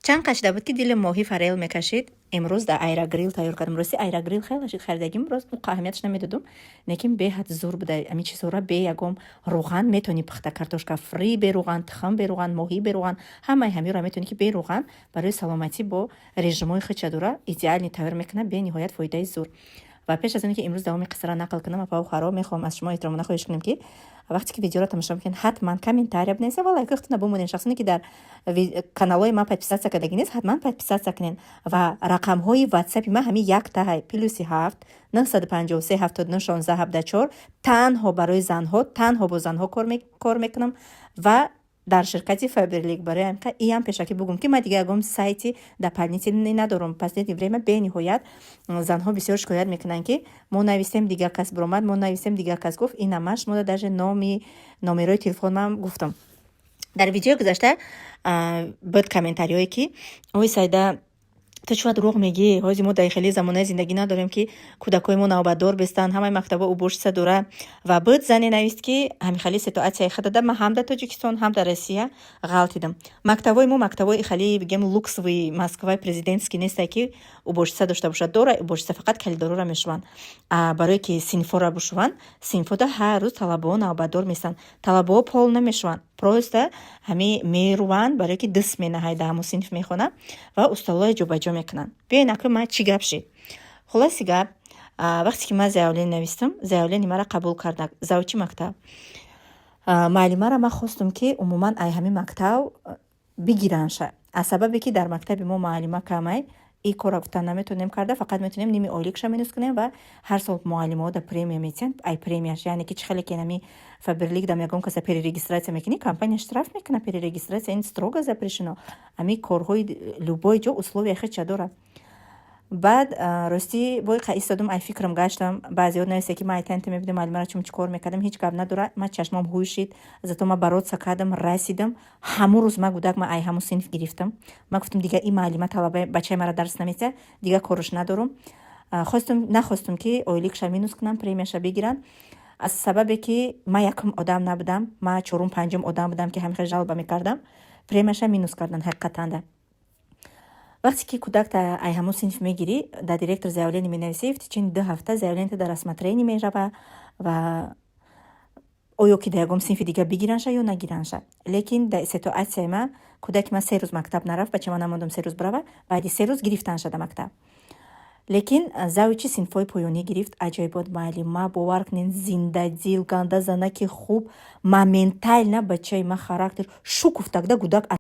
Чанд қашида буд, ки дили моҳӣ форель мекашид. Имрӯз дар аэрогриль тайёр кардам. Рости, аэрогриль хеле шид харидагим, рост, уқа аҳамияташ намедодум, лекин беҳад зур буда. Ами чизҳоро бе ягон рӯған метавонӣ пухта: картошка фри бе рӯған, тухм бе рӯған, моҳӣ бе рӯған, ҳамаи ҳамиро метавонӣ, ки бе рӯған, барои саломатӣ бо режимҳои худша дора, идеально тайёр мекунад, бениҳоят фоидаи зур. Ва пеш аз оне ки имрӯз давоми қиссаро нақл кунам, апаву хоҳаро, мехоҳам аз шумо эҳтиромона хоҳиш кунем, ки вақте ки видеоро тамошо мекунед, ҳатман комментария бинависед ва лайкҳои худтона бимонед. Шахсоне ки дар каналҳои ман подписаться кардагӣ нест, ҳатман подписаться кунед. Ва рақамҳои ватсапи ман ҳамин яктаҳай: +7 953 79 16 74. Танҳо барои занҳо, танҳо бо занҳо кор мекунам ва дар ширкати Фаберлик. Барои ҳамин иам пешакӣ бугум, ки ман дига ягон сайти дополнительный надорам. Последнее время бениҳоят занҳо бисёр шикоят мекунанд, ки мо нависем, дигар кас биромад, мо нависем, дигар кас гуфт. Ина ман шуморо даже номи номерои телефонмам гуфтам. Дар видеои гузашта буд комментариҳое, ки: «Ой, Сайда, ту чӣ дурӯғ мегӣ? Ҳози мо дар хеле замонаи зиндагӣ надорем, ки кӯдакҳои мо навбатдор бестанд, ҳамаи мактабҳо уборщица дора». Ва буд зане навист, ки ҳамин хали ситуатсияи худада ман ҳам дар Тоҷикистон, ҳам дар Россия ғалтидам. Мактабҳои мо мактабҳои хали, бигем, люксовый, Москваи президентский несте, ки уборщица дошта бошад. Дора уборщица, фақат калидорора мешуванд. Барое ки синфора бушуванд, синфода ҳар рӯз талабаҳо навбатдор местанд. Талабаҳо пол намешуванд, просто ҳами меруванд, барое ки дус менаҳай, дар ҳамон синф мехонад ва устолҳои ҷобаҷо мекунанд. Биёен, акӯ ман чӣ гап шид. Хулоси гап, вақте ки ман заявление навистам, заявление маро қабул карда завучи мактаб. Муаллимаро ман хостум, ки умуман ай ҳамин мактаб бигиранша, аз сабабе ки дар мактаби мо муаллима камай. И корро гуфтан наметавонем карда, фақат метавонем ними ойликша минус кунем. Ва ҳар сол муаллимаҳо да премия метиҳанд, ай премияш. Яъне ки чӣ хеле ки нами Фаберлик дам ягон каса перерегистрация мекунӣ, компания штраф мекунад. Перерегистрация ин строго запрещено. Ами корҳои любой ҷо условия худша дорад. Баъд, ростӣ, бой қа истодум, ай фикрам гаштам. Баъзеҳо нависта, ки ман айтанте мебудем, муаллимаро чун чӣ кор мекардам. Ҳеҷ гап надора, ман чашмом ҳуй шид, зато ман бороться кардам, расидам. Ҳамун рӯз ман гудак ман ай ҳамун синф гирифтам. Ман гуфтам: «Дига ин муаллима талабаи бачаи маро дарс наметиҳад, дига кораш надорум». Хостум, нахостум, ки ойликша минус кунам, премияша бигиранд, аз сабабе ки ман якум одам набудам, ман чорум, панҷум одам будам, ки ҳамин хел жалоба мекардам. Премияша минус кардан. Ҳақиқатанда, вақте ки кӯдак ай ҳамон синф мегирӣ, дар директор заявление менависӣ, в течение 2 ҳафта заявление дар рассмотрение мерава ва оё ки дар ягон синфи дигар бигиранша ё нагиранша. Лекин дар ситуатсияи ман кӯдаки ман 3 рӯз мактаб нарафт, бача ман намондам 3 рӯз бирава. Баъди 3 рӯз гирифтанша дар мактаб, лекин завучи синфҳои поёнӣ гирифт. Аҷоибот муаллима, бовар кунед, зиндадил, ганда занаки хуб. Моментально бачаи ман характер шукуфтагда гудак.